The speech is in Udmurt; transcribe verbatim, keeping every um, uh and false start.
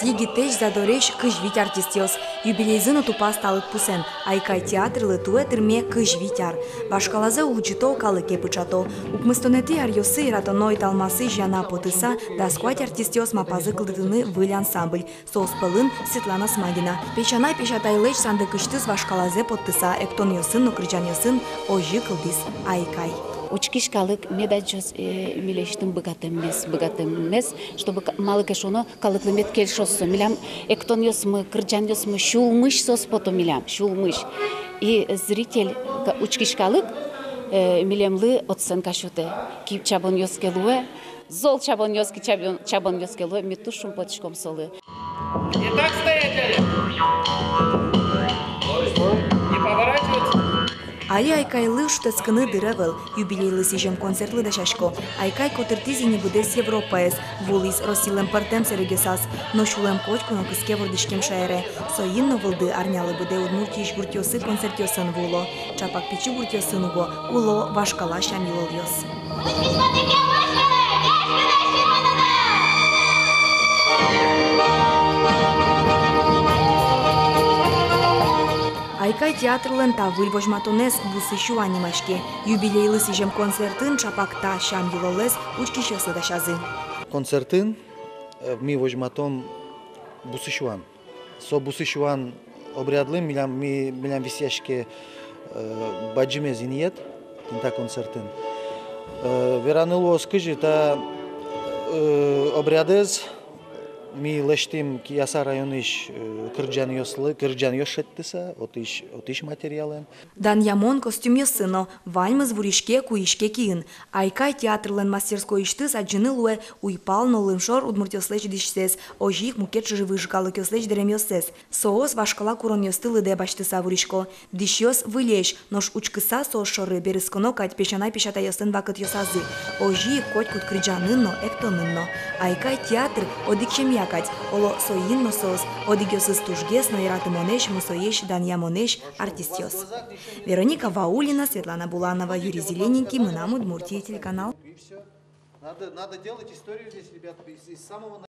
Егитэсь, задоресь кызь вить артистъёс. Юбилейзы но тупаз та лыдпусэн. «Айкай» театрлы туэ тырме кызь вить ар. Вашкалазэ улӟыто, калыке пыӵато. Укмыстонэтӥ аръёсы яратоно «Италмасы» сяна потыса, дас куать артистъёс малпазы кылдытыны выль ансамбль. Соос пӧлын Светлана Смагина. Песянай-песятайлэсь сандыкысьтыз вашкалазэ поттыса, эктонъёсын но кырӟанъёсын озьы кылдӥз «Айкай». Учкись калык мед адӟоз, э, милесьтым быгатэммес, быгатэммес, чтобы ка-, малы ке шуоно, калыклы мед кельшоз со. Милям эктонъёсмы, кырӟанъёсмы сюлмысь соос пото милям, сюлмысь. И зритель, ка-, учкись калык, э, милемлы оценка сётэ. Ки чабонъёс ке луэ, зол чабонъёс ке, чабон-, чабонъёс ке луэ, ми туж шумпотӥськом солы. Итак, стоять, Олег. Не поворачиваться. Али «Айкайлы» шутэтскыны дыр ӧвӧл. Юбилейлы сӥзем концертлы дасясько. «Айкай» котыртӥз ини быдэс Европаез, вуылӥз Россилэн пӧртэм сэрегъёсаз. Но сюлэм котьку но кыске вордӥськем шаере. Соин но вылды арнялы быдэ Удмуртиысь гуртъёсы концертъёсын вуыло. Чапак пичи гуртъёсын уго уло вашкала сям-йылолъёс. «Айкай» театрлэн та выль возьматонэз «Бусы сюан» нимаське. Юбилейлы сӥзем концертын чапак та сям-йылолэз учкисьёслы дасязы. Концертын, э, ми возьматом «Бусы сюан». Со «Бусы сюан» обрядлы милям, ми, милям висъяське, э, бадӟымез инъет тӥни та концертын. Э, вераны луоз, кызьы та, э, обрядэз ми лэсьтӥм Кияса районысь, э, кырӟанъёслы, кырӟанъёс шедьтыса, отысь, отысь материалэн. Данъямон костюмъёсын но, ваньмыз вуриське, куиське киын. «Айкай» театрлэн мастерскойысьтыз адӟыны луэ уйпал но лымшор удмуртъёслэсь дӥсьсэс, озьы ик мукет чыжы-выжы калыкъёслэсь дэремъёссэс. Соос вашкала куронъёсты лыдэ басьтыса вурисько. Дӥсьёс выльесь, нош учкыса соос шоры берытсконо кадь песянай-песятайёслэн вакытъёсазы. Озьы ик котькуд кырӟанын но, эктонын но. «Айкай» театр одӥг семья кадь, оло, соин но соос одӥгъёсыз тужгес но яратымонэсь, мусоесь, данъямонэсь артистъёс. Вероника Ваулина, Светлана Буланова, Юрий Зелененький, «Мынам Удмуртие» телеканал. Надо, надо делать историю здесь, ребята, из, из самого